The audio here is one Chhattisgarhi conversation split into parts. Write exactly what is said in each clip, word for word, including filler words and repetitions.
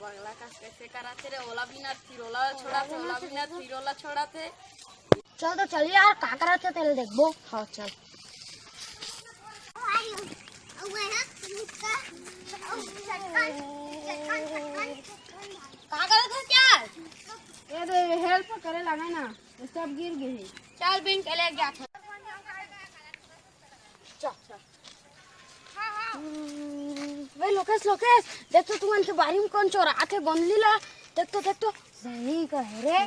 पगला कस कइसे करत हे रे, ओला बिनत फिर ओला छोड़त हे, ओला बिनत फिर ओला छोड़त हे। चल तो चल यार, का करत हे तेला देखबो। हाँ, चल। का करत हे यार? ये दे, help करे लागे ना, सब गिर गे हे। चल, बिन के ले गया था। चल, चल। हम्म, वे लोकेश, लोकेश, देख तो तुमन के बारी में कोन चोरात हे गोंदली ला। देख तो, देख तो, सही कहे रे।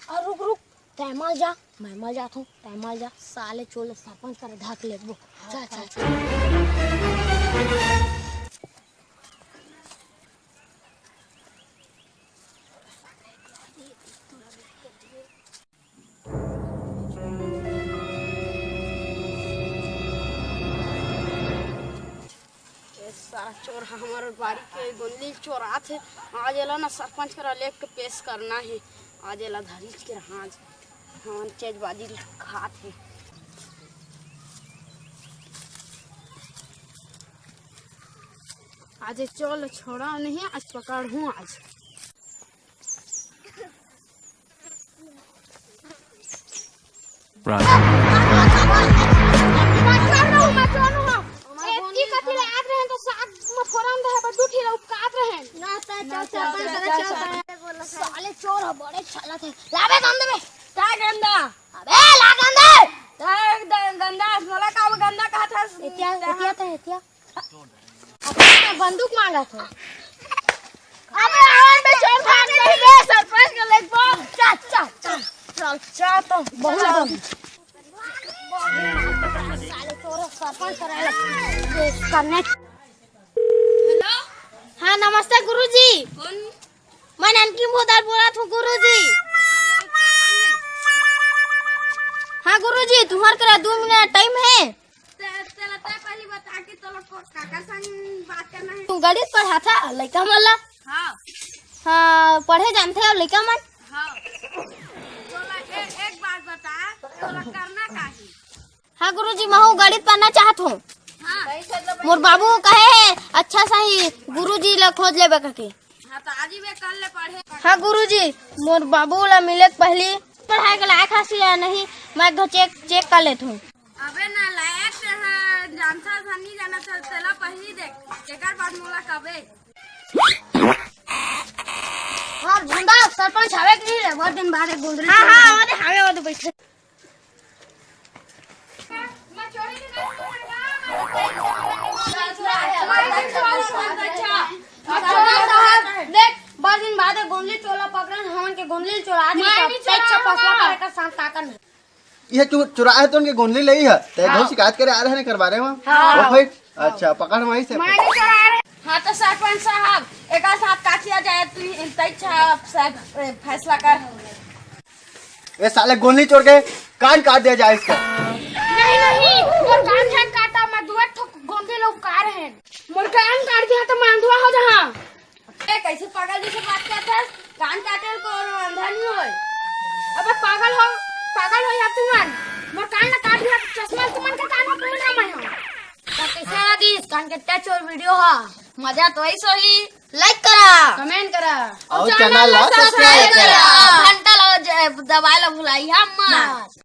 अउ रुक, रुक, तैं मल जा, मैं मल जात हूँ, तैं मल जा, साले चोर ल सरपंच करा ढाक लेबो। चल, चल, चल। ए सारा चोर ह हमर बारी के गोंदली चोरात हे। आज एला ना सरपंच करा लेके पेश करना हे। आज एला धरीच के रहा, आज हमन चेजबाजी खात हे। आज ए चोर ल छोड़ा नहीं, आज पकड़हूँ आज। Run। एतकी कथी ले आत रहेन तो साथ म फोरन रहे, बस दू ठिला उपकात रहेन। ना, ता चल, चल, चल, चल, चल। साले चोर ह, बड़े चालाक हे। लाबे गंदा बे। का गंदा? अबे ला गंदा। का गंदा? मोला का गंदा कहत हस? एतिया, एतिया त एतिया। बंदूक मांगत हे। अबे आवन बे, चोर भाग गई बे, सरपंच के लेके बा। चल, चल, चल, चल, चल तो बहुत बम। साले तोरा सरपंच कराए करने। हेलो। हाँ, नमस्ते गुरुजी। कौन? मैं ननकी भोदर बोलत हूँ गुरुजी। हाँ गुरुजी, तुम्हार करा दो मिनट टाइम है? ते-, तेला तय पहली बता कि तोला को-, काकर संग बात करना है। तू गणित पढ़ाथा लइका मन ला? हाँ। हाँ, पढ़े जानथे अउ लइका मन? हाँ। तोला ए-, एक बात बता, तोला करना का है? हाँ गुरुजी, महू गणित पढ़ना चाहत हूँ। हाँ। मोर बाबू कहे हे, अच्छा सही गुरुजी ला खोज लेबे कहिके। हाँ, तो आज ही मैं कल ले पढ़े। हाँ गुरुजी, मोर बाबू ला मिले के पहली पढ़ाई के लायक हस या नहीं, मैं एक घ चेक, चेक कर लेत हूँ। अबे नालायक, ते ह जानथस, नहीं जानथस, तेला पहिली देख, तेकर बाद मोला कबे। हाँ, झंडा सरपंच हवे कि नहीं रे? बहुत दिन बाद एक गोंदली हाँ, हाँ, वो दे, हवे, वो दे, बैठे। देख, बहुत दिन बाद एक गोंदली चोला पकड़न, हमन के गोंदली चोरा दी, मैं सब नहीं चोरा फैसला करे का साथ ताकन। ये चु-, चुराए तो उनके गोंदली ले ही है। ते हाँ। शिकायत करे आ रहे हैं कर बारे में? हाँ। वो भाई, अच्छा, पकड़ वहीं से। मैं नहीं चुरा रहे। हाँ, तो सरपंच साहब, एक साथ का किया जाए, तू ही तय छा-, साहब, ए, फैसला कर। ये साले गोंदली चोर के कान काट दिया जाए इसका। नहीं, नहीं, मोर कान झन काटा, मैं दुआ ठोक गोंदली लोग का रहे हैं। मोर कान काट दिया तो मैं अंधुआ हो जहाँ। ए, कैसे पागल जैसे बात करता है? कान काटे को अंधा नहीं होय। अबे पागल हो, पागल हो या तुमन? मोर कान ला काट दिया, चश्मा तुमन के कान में पहन रहा मैं हूँ। तो कैसे लगी इस कान के टच और वीडियो हा? मजा तो ऐसो ही। Like करा, comment करा, और channel ला subscribe करा। घंटा ला ज-, दबाए ला भुलाई हा मत।